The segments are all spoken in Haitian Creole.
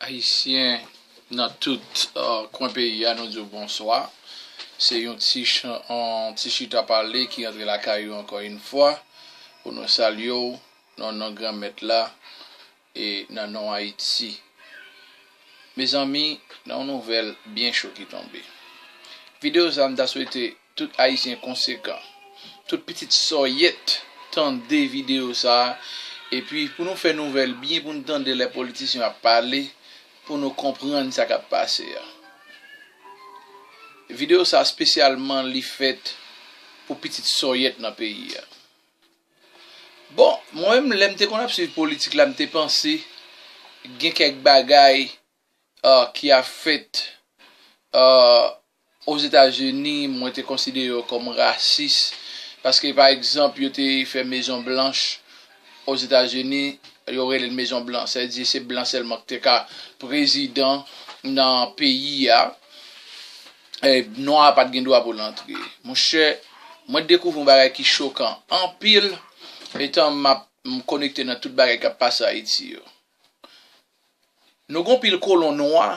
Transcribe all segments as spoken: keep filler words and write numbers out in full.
Ayisyen nan tout, uh, kwen peyi a, nou di w bonswa. Se yon ti chan, yon ti chita pale ki antre lakay ou ankò yon fwa pou nou salye w nan non Granmèt la e nan non Ayiti. Mezanmi, nan yon nouvèl byen cho ki tonbe. Videyo sa a, m ta swete tout Ayisyen konsekan, tout pitit sòyèt tande videyo sa a, epi pou nou fè nouvèl byen, pou nou tande lè politisyen ap pale, pou nou konprann sa k ap pase a. Videyo sa a espesyalman li fèt pou pitit sòyèt nan peyi a. Bon, mwen menm, lè m te konn ap swiv politik la, m te panse gen kèk bagay, uh, ki ap fèt, uh, Ozetazini, mwen te konsidere yo kòm rasis, paske, pa egzanp, yo te fè Mezon Blanch Ozetazini, yo rele l Mezon Blanch, sa vle di se blan sèlman ki te ka prezidan nan peyi a. E, nwa a pa t gen dwa pou l antre. Monchè, mwen dekouvri yon bagay ki chokan anpil, etan m ap, m konekte nan tout bagay k ap pase Ayiti yo. Nou gon pil kolon nwa.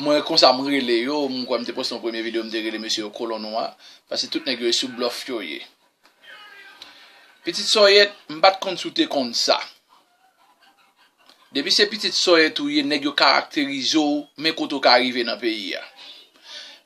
Mwen konsa m rele yo, m kwè m te poste yon premye videyo, m te rele mesye yo kolon nwa, paske tout nèg yo e sou blòf yo ye. Pitit sòyèt, m pa t konn si w te konn sa. Depi se pitit sòyèt ou ye, nèg yo karakterize w, men kote w ka rive nan peyi a.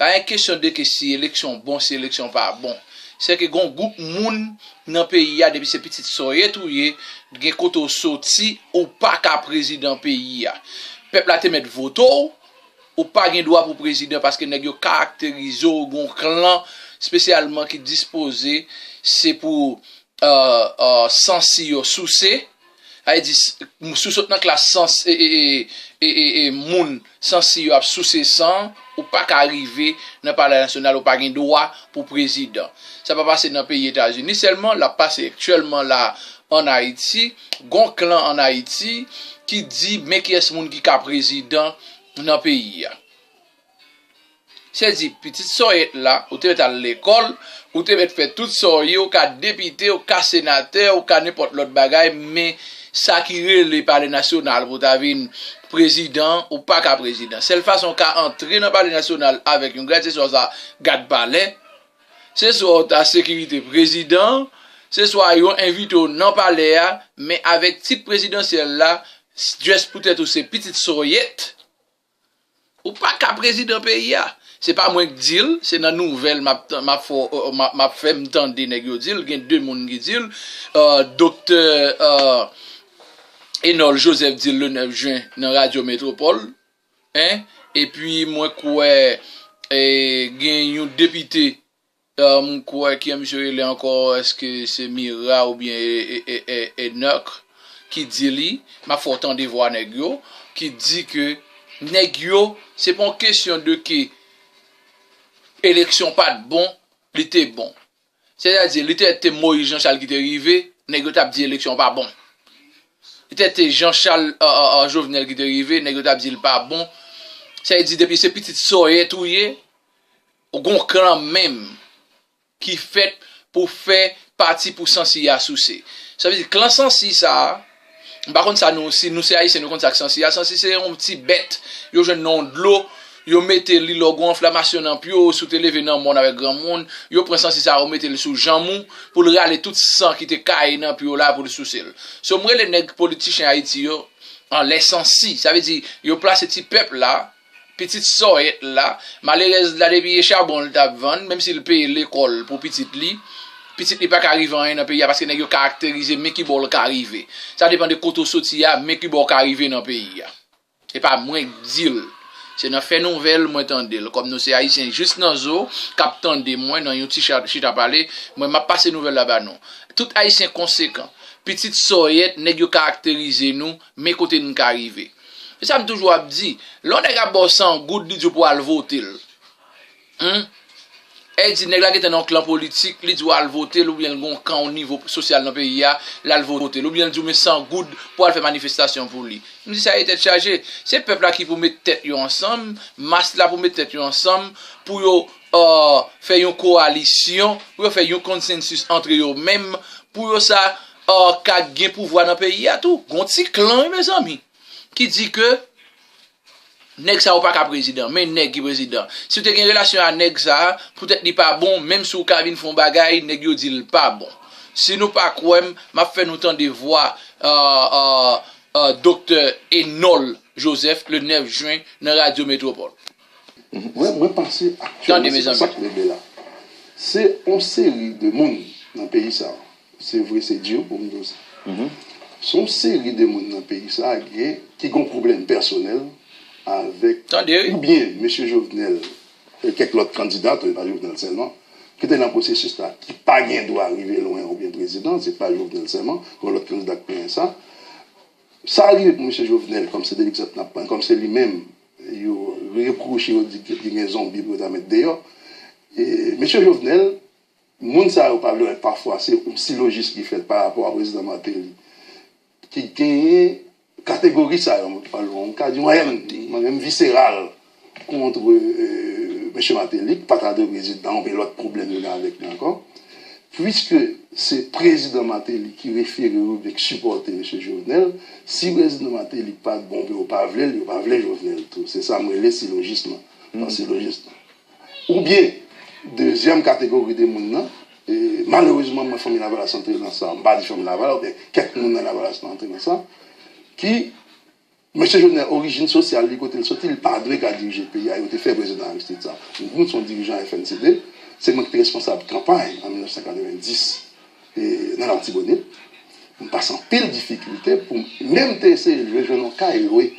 Pa gen kesyon de ke si eleksyon bon, si eleksyon pa bon. Se ke gon gwoup moun nan peyi a, depi se pitit sòyèt ou ye, gen kote w soti, ou pa ka prezidan peyi a. Pèp la te mèt vote w, ou pa gen dwa pou prezidan paske nèg yo karakterize w, gon klan espesyalman ki dispoze se pou, uh, uh, sansi yo souse. Sa vle di, s- m- si w sot nan klas sans, e, e, e, e, e, e moun sansi yo ap souse san, ou pa ka rive nan Palè Nasyonal, ou pa gen dwa pou prezidan. Sa pa pase nan peyi Etazini sèlman, l ap pase aktyèlman la ann Ayiti. Gon klan ann Ayiti ki di, men kiyès moun ki ka prezidan nan peyi a. Se di, pitit sòyèt la, ou te mèt al lekòl, ou te mèt fè tout sa w ye, ou ka depite, ou ka senatè, ou ka nenpòt lòt bagay, men sa ki rele Palè Nasyonal pou w ta vin prezidan, ou pa ka prezidan. Sèl fason w ka antre nan Palè Nasyonal avèk yon grad, se swa w ta gad palè, se swa w ta sekirite prezidan, se swa yo envite w nan palè a, men avèk tit prezidansyèl la, s- just poutèt ou se pitit sòyèt, ou pa ka prezidan peyi a. Se pa mwen k di l, se nan nouvèl m ap tan- m ap fè, m ap- m ap fè m tande nèg yo di l, gen de moun ki di l, uh, Doktè, uh, Enol Joseph di l le nèf jen nan Radyo Metropole, en, epi mwen kwè, e, gen yon depite, uh, m kwè ki misye rele ankò, èske se Mira oubyen e, e, e, e, Enoch ki di li, m ap fè w tande vwa nèg yo, ki di ke nèg yo, se pa yon kesyon de ke eleksyon pa t bon, li te bon. Sètadi, li te, te Moïse Jean Charles ki te rive, nèg yo t ap di eleksyon pa bon. Li te, te Jean Charles, uh, uh, uh, Jovenel ki te rive, nèg yo t ap di l pa bon. Sa vle di, depi se pitit sòyèt ou ye, ou gon klan menm ki fèt pou fè pati pou sansi a souse. Sa vle di, klan sansi sa a, m pa konn sa nou, si nou se Ayisyen, nou konn sa k sansi a. Sansi se yon ti bèt, yo jwenn nan yon dlo, yo mete li lè w gon anflamasyon nan pye w, si w te leve nan mòn avèk granmoun, yo pran sansi sa a, yo mete l sou janm ou, pou l rale tout san ki te kaye nan pye w la, pou l souse l. So, m rele nèg politichen Ayiti yo, anlè sansi. Sa vle di, yo plase ti pèp la, pitit sòyèt la, malerèz la depi e chabon l t ap vann, menm si l peye lekòl pou pitit li, pitit li pa ka rive anyen nan peyi a paske nèg yo karakterize men ki bò l ka rive. Sa depann de kote w soti a, men ki bò w ka rive nan peyi a. E pa mwen k di l. Se nan fè nouvèl mwen tande l. Kòm nou se Ayisyen jis nan zo, k ap tande mwen nan yon ti cha- chita pale, mwen m ap pase nouvèl la ba nou. Tout Ayisyen konsekan, pitit sòyèt, nèg yo karakterize nou, men kote n ka rive. Se sa m toujou ap di. Lè yon nèg ap ba w san goud, li di w pou w al vote l. Humm? E di nèg la gentan nan yon klan politik, li di w al vote l, oubyen l gon kan, yon nivo sosyal nan peyi a, l al vote l, oubyen l di w men san goud pou al fè manifestasyon pou li. M di sa e tèt chaje. Se pèp la ki pou met tèt yo ansanm, mas la pou met tèt yo ansanm, pou yo, uh, fè yon kowalisyon, pou yo fè yon konsansis antre yo menm, pou yo sa, uh, ka gen pouvwa nan peyi a tou. Gon ti klan, wi, mezanmi. ki di ke nèg sa yo pa ka prezidan, men nèg ki prezidan. Si w te gen relasyon a nèg sa, poutèt li pa bon, menm si w ka vin fè yon bagay, nèg yo di l pa bon. Si nou pa kwè m, m ap fè nou tande vwa, euh, euh, euh, Doktè Enol Joseph le nèf jen nan Radyo Metropole. Mwen, mwen panse aktyèlman se pa sa k regle la. Se yon seri de moun nan peyi sa. Se vre, se di pou m di w sa. Se yon seri de moun nan peyi sa gen, ki gen yon pwoblèm pèsonèl avèk oubyen mesye Jovenel e kèk lòt kandida, tou e pa Jovenel sèlman, ki te nan pwosesis la, ki pa gen dwa rive lwen oubyen prezidan, se pa Jovenel sèlman, gen lòt kandida ki genyen sa. Sa rive pou mesye Jovenel, kòm se de egzanp n ap pran, kòm se li menm, yo repwoche yo di ke li gen zonbi pou yo ta met deyò. E mesye Jovenel, moun sa yo pa vle wè pafwa se yon silojis ki fèt pa rapò a prezidan Martelly, ki genyen kategori sa yo, mwen pa lwen, m ka di mwen menm, mwen menm viseral kont mesye Martelly, ki pa ta dwe prezidan oubyen lòt pwoblèm yo gen avèk li ankò. Puiske se prezidan Martelly ki refere yo oubyen ki sipòte mesye Jovenel, si prezidan Martelly pa t bon pou yo pa vle l, yo pa vle Jovenel tou. Se sa m rele silojis lan, pa silojis lan. Oubyen, dezyèm kategori de moun nan, e malerezman mwen fanmi Lavalas antre nan sa, m pa di fanmi Lavalas, oubyen kèk moun nan Lavalas lan antre nan sa, ki Mesye Jovenel, orijin sosyal li, kote l soti, li pa dwe ka dirije peyi a. Yo te fè prezidan Aristide sa. Mwen, se yon dirijan FNCD, se mwen ki te responsab kanpay an mil nèf san katrevenndis e, nan Latibonit. M pase anpil difikilte pou m menm te eseye jwenn yon kay lwe.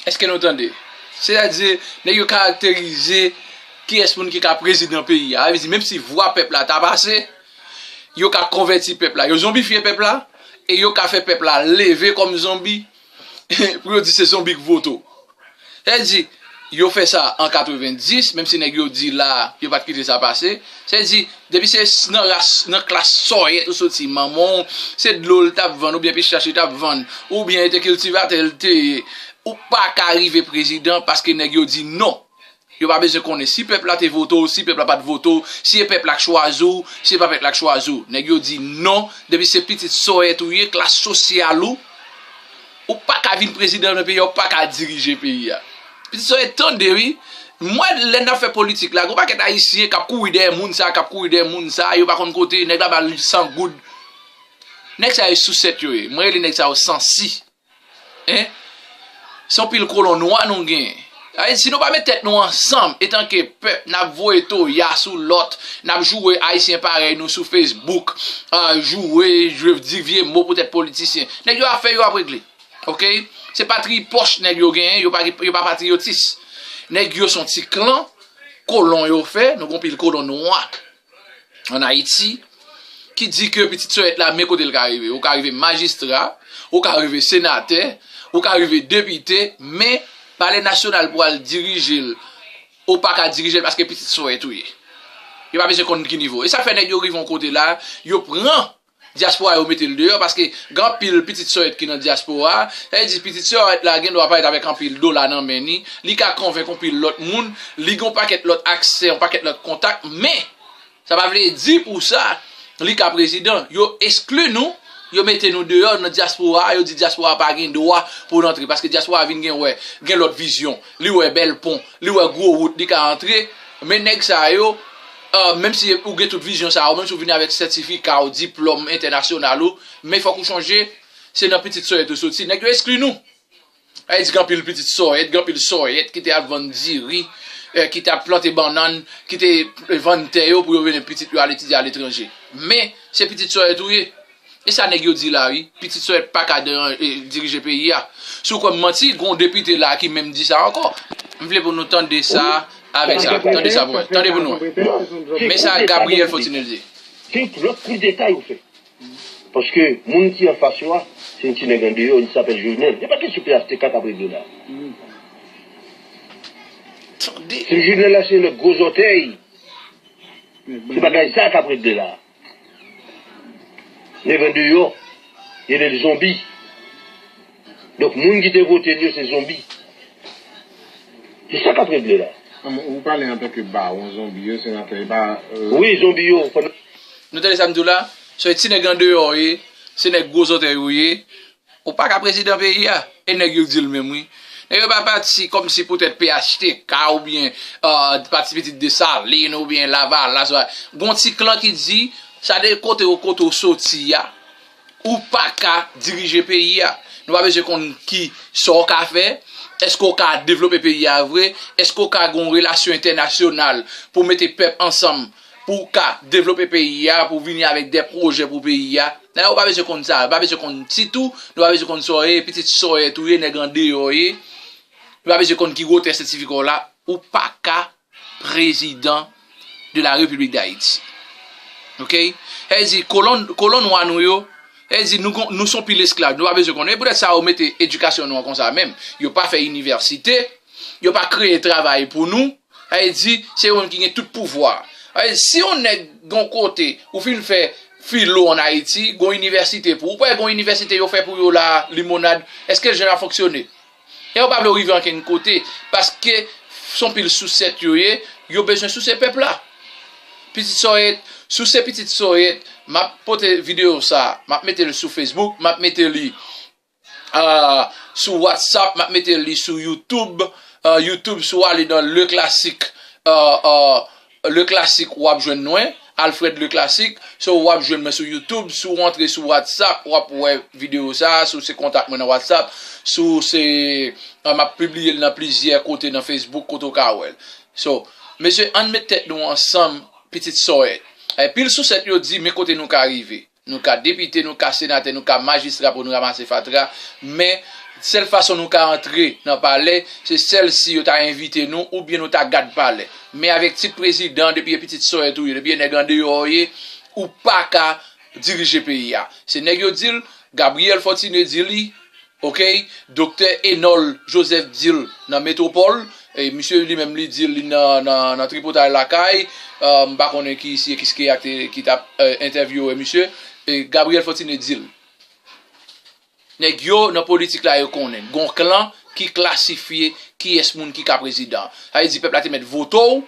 Èske nou tande? Sètadi, nèg yo karakterize kiyès moun ki ka prezidan peyi a. Sa vle di, menm si vwa pèp la ta pase, yo ka konvèti pèp la. Yo zonbifye pèp la, e yo ka fè pèp la leve kòm zonbi. Pou yo di se zonbi k vote w. Sa vle di, yo fè sa an katrevenndis, menm si nèg yo di la, yo pa t kite sa pase. Sa vle di, depi se nan ras, nan klas sòyèt ou soti, manman w, se dlo l t ap vann, oubyen pistach li t ap vann, oubyen e te kiltivatè l te ye, ou pa ka rive prezidan paske nèg yo di non. Yo pa bezwen konnen si pèp la te vote w, si pèp la pa t vote w, si e pèp la k chwazi w, si e pa pèp la k chwazi w. Nèg yo di non, depi se pitit sòyèt ou ye, klas sosyal ou, ou pa ka vin prezidan nan peyi a, ou pa ka dirije peyi a. Pitit sòyèt, tande wi. M wè lè n ap fè politik la, gen yon pakèt Ayisyen k ap kouri dèyè moun sa, k ap kouri dèyè moun sa, yo pa konn kote, nèg la ba l san goud. Nèg sa yo sousèt yo ye. Mwen rele nèg sa yo sansi. Hein? Se yon pil kolon nwa nou genyen. Sa vle di, si nou pa met tèt nou ansanm, etanke pèp, n ap voye toya sou lòt, n ap joure Ayisyen parèy nou sou Facebook, ah, joure, joure, di vye mo poutèt politisyen. Nèg yo ap fè, yo ap regle. Oke? Se patri pòch nèg yo genyen, yo pa, yo pa patriyotis. Nèg yo se yon ti klan, kolon yo fè, nou gen yon pil kolon nwa ann Ayiti, ki di ke pitit sòyèt la, men kote l ka rive. Ou ka rive majistra, ou ka rive senatè, ou ka rive depite, men Palè Nasyonal pou al dirije l, ou pa ka dirije l paske pitit sòyèt ou ye. Yo pa bezwen konn ki nivo. E sa fè nèg yo rive yon kote la, yo pran dyaspora yo mete l deyò, paske gen anpil pitit sòyèt ki nan dyaspora. Sa vle di pitit sòyèt la gen dwa parèt avèk anpil dola nan men li, li ka konvenk anpil lòt moun, li gen yon pakèt lòt aksè, yon pakèt lòt kontak, men sa pa vle di pou sa li ka prezidan. Yo eskli nou, yo mete nou deyò nan dyaspora a, yo di dyaspora a pa gen dwa pou l antre, paske dyaspora a vin gen wè, gen lòt vizyon, li wè bèl pon, li wè gwo wout, li ka antre. Men nèg sa yo, euh, menm si ou gen tout vizyon sa yo, menm si ou vini avèk sètifika w, diplòm entènasyonal ou, men fòk ou chonje, se nan pitit sòyèt ou soti. Nèg yo eskli nou. Sa vle di gen anpil pitit sòyèt, gen anpil sòyèt ki te ap vann diri, eh, ki te ap plante bannann, ki te vann tè yo pou yo mennen pitit yo al etidye aletranje. Men, se pitit sòyèt ou ye. E sa nèg yo di la wi, pitit sòyèt pa ka dirije peyi a. Si w kwè m manti, gen yon depite la ki menm di sa ankò. M vle pou nou tande sa avèk sa. Tande sa pou mwen. Tande pou nou wè. Men sa Gabriel Fortuné di. Lòt koudeta yo fè. Paske moun ki anfas yo a, se yon ti nèg andeyò, li sapèl Jovenel. E pa kesyon P H T K k ap regle la. Se Jovenel la se nèg gwo zòtèy. Se bagay sa k ap regle la. Nèg andeyò, yo rele l zonbi. Donk moun ki te vote l yo se zonbi. Se sa k ap regle la. Ou pale antanke bawon zonbi yo, senatè, e pa. Wi, zonbi yo. Nou tande sa m di w la? Se ti nèg andeyò w ye, se nèg gwo zòtèy ou ye. Ou pa ka prezidan peyi a. E nèg yo di l menm, wi. Nèg yo pa pati kòmsi poutèt P H T K oubyen, euh, pati Pitit Desalin oubyen Lavalas. Gon ti klan ki di, sa de kote w, kote w soti a, ou pa ka dirije peyi a. Nou pa bezwen konn ki, sa w ka fè, èske w ka devlope peyi a vre, èske w ka gon relasyon entènasyonal pou mete pèp ansanm, pou w ka devlope peyi a, pou w vini avèk de pwojè pou peyi a. Dayè, ou pa bezwen konn sa, ou pa bezwen konn tit ou, nou pa bezwen konn sa w ye, pitit sa w ye, tou ye, nèg andeyò w ye. Nou pa bezwen konn ki wotè sètifika w la, ou pa ka prezidan de la République d'Haïti. Oke? Sa vle di, kolon, kolon nwa nou yo, sa vle di, nou, gon- nou se yon pil esklav, nou pa bezwen konnen. E poutèt sa, yo mete edikasyon nou an konsa menm. Yo pa fè inivèsite, yo pa kreye travay pou nou. Sa vle di, se yo menm ki gen tout pouvwa. Sa vle di, si yon nèg gon kote, ou fin fè filo ann Ayiti, gon inivèsite pou ou, pa gon inivèsite yo fè pou yo la, Limonad, èske l jan ap fonksyone? E yo pa vle w rive ankenn kote, paske se yon pil sousèt yo ye, yo bezwen souse pèp la. Pitit Sòyèt, souse Pitit Sòyèt, m ap pote videyo sa, m ap mete l sou Facebook, m ap mete li, euh, sou WhatsApp, m ap mete li sou YouTube. Euh, YouTube, si w ale nan Le Classique, euh, euh, Le Classique, w ap jwenn mwen, Alfred Le Classique. So, w ap jwenn mwen sou YouTube. Si w antre sou WhatsApp, w ap wè videyo sa. Si w se kontak mwen nan WhatsApp, si w se, euh, m ap pibliye l nan plizyè kote nan Facebook, kote w ka wè l. So, mesye, ann met tèt nou ansanm, Pitit Sòyèt. E pil sousèt yo di, men kote nou ka rive. Nou ka depite, nou ka senatè, nou ka majistra pou nou ranmase fatra. Men, sèl fason nou ka antre nan palè, se sèl si yo ta envite nou oubyen nou ta gad palè. Men avèk tit prezidan, depi e Pitit Sòyèt ou ye, depi e nèg andeyò w ye, ou pa ka dirije peyi a. Se nèg yo di l, Gabriel Fortuné di li, Oke, Doktè Enol Joseph di l nan Metwopòl, e misye li menm li di l li nan, nan, nan tripotay lakay, euh, m pa konnen ki Siskeya ak te, ki t ap, euh, entèvyouwe misye, e Gabriel Fortuné di l. Nèg yo nan politik la yo konnen, gon klan ki klasifye kiyès moun ki ka prezidan. Sa vle di pèp la te mèt vote w,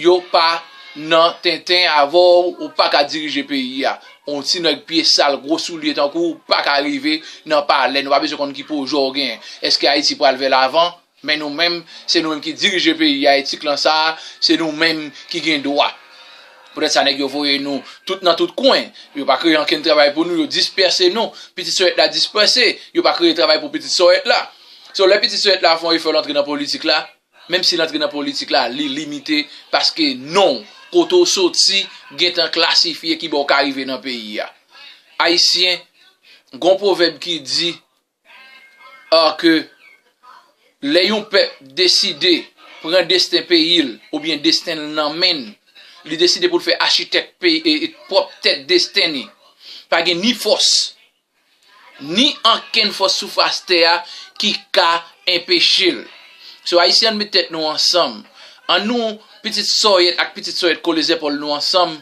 yo pa nan tenten avè w, ou pa ka dirije peyi a. On ti nèg pye sal, gwo soulye tankou w, ou pa ka rive nan palè, nou pa bezwen konn ki pwojè w genyen. Èske Ayiti pral vè lavan? Men nou menm, se nou menm ki dirije peyi a, e ti klan sa a, se nou menm ki gen dwa. Poutèt sa, nèg yo voye nou tout nan tout kwen. Yo pa kreye ankenn travay pou nou, yo dispèse nou. Pitit Sòyèt la dispèse, yo pa kreye travay pou Pitit Sòyèt la. So, lè Pitit Sòyèt la fè yon efò l antre nan politik la, menm si l antre nan politik la, li limite, paske non w, kote w soti, gentan klasifye kibò w ka rive nan peyi a. Ayisyen, gon pwovèb ki di, ah, ke lè yon pèp deside pran desten peyi l, oubyen desten l nan men l, li deside pou l fè achitèk peyi, e, e, pwòp tèt desten li. Pa gen ni fòs, ni ankenn fòs sou fas tè a ki ka enpeche l. So, Ayisyen, ann met tèt nou ansanm. Ann nou, Pitit Sòyèt ak Pitit Sòyèt, kole zèpòl nou ansanm.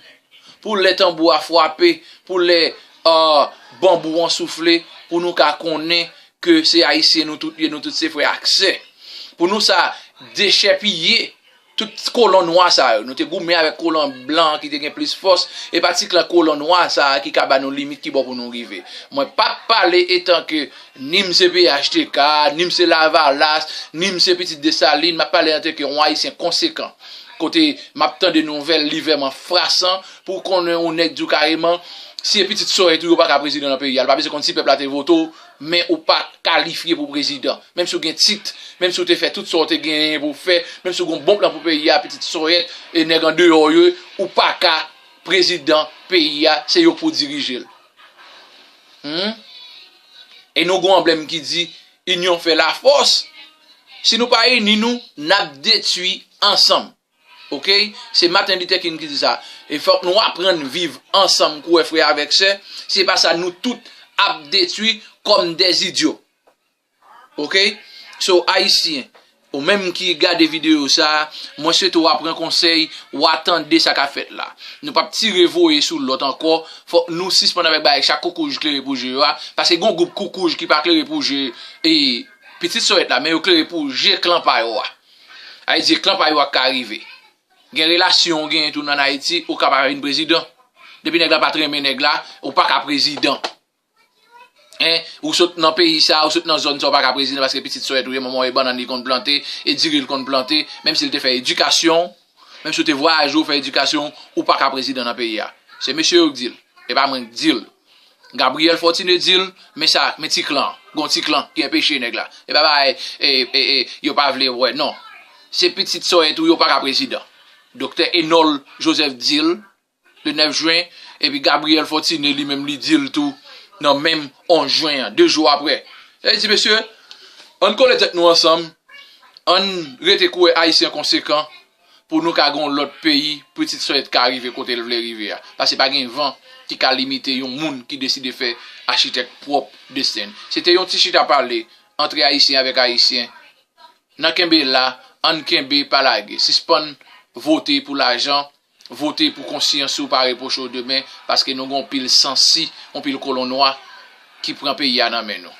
Pou lè tanbou a frape, pou lè, euh, banbou an soufle, pou nou ka konnen ke se Ayisyen nou tout ye, nou tout se frè ak sè. Pou nou sa dechèpiye tout kolon nwa sa yo. Nou te goumen avèk kolon blan ki te gen plis fòs, e pa ti klan kolon nwa sa a ki ka ba nou limit ki bò pou nou rive. Mwen p ap pale etan ke ni m se P H T K, ni m se Lavalas, ni m se Pitit Desalin, m ap pale antanke yon Ayisyen konsekan. Kote m ap tande nouvèl, li vrèman frasan, pou w konnen yon nèg di w kareman, si e Pitit Sòyèt ou, yo pa ka prezidan nan peyi a. Li pa bezwen konn si pèp la te vote w, men ou pa kalifye pou prezidan. Menm si w gen tit, menm si w te fè tout sa w te genyen pou w fè, menm si w gen yon bon plan pou peyi a, Pitit Sòyèt, e nèg andeyò yo, ou pa ka prezidan peyi a, se yo k pou dirije l. Hmm? E nou gen yon anblèm ki di, inyon fè lafòs. Si nou pa ini nou, n ap detwi ansanm. Oke? Se Martin Luther King ki di sa. E fòk nou aprann viv ansanm, kwè frè avèk sè. Si se pa sa, nou tout ap detwi kòm dè zidyo. Oke? So, Ayisyen, ou menm ki gade videyo sa a, mwen swete w a pran konsèy, w a tande sa k ap fèt la. Nou p ap tire voye sou lòt ankò. Fòk nou sispann avèk bagay chak koukouj klere pou je yo a. Paske gen yon gwoup koukouj ki pa klere pou je e Pitit Sòyèt la, men yo klere pou je klan pa yo a. Sa vle di klan pa yo a ka rive. Gen relasyon w genyen tou ann Ayiti, ou ka pa vin prezidan. Depi nèg la pa t renmen nèg la, ou pa ka prezidan. Hein, ou sot nan peyi sa, ou sot nan zòn sa, ou pa ka prezidan paske pitit sòyèt ou ye, manman w e bannann li konn plante, e diri l konn plante, menm si l te fè edikasyon, menm si w te vwayaje, ou fè edikasyon, ou pa ka prezidan nan peyi a. Se mesye yo k di l, e pa mwen k di l. Gabriel Fortuné di l, men sa, men ti klan, gon ti klan ki enpeche nèg la. E pa bagay, e, e, e, yo pa vle wè, non. Se pitit sòyèt ou, yo pa ka prezidan. Doktè Enol Joseph di l, le nèf jen, epi Gabriel Fortuné li menm li di l tou nan menm onz jen an, de jou apre. Sa vle di, mesye, ann kole tèt nou ansanm, ann rete kouri Ayisyen konsekan pou nou ka gen yon lòt peyi, pitit sòyèt ka rive kote l vle rive a. Paske pa gen van ki ka limite yon moun ki deside fè achitèk pwòp desten l. Se te yon ti chita pale antre Ayisyen avèk Ayisyen. Nan kenbe la, ann kenbe pa lage. Sispann vote pou lajan, vote pou konsyans ou pa repwoche w demen, paske nou gen yon pil sansi, yon pil kolon nwa ki pran peyi a nan men nou.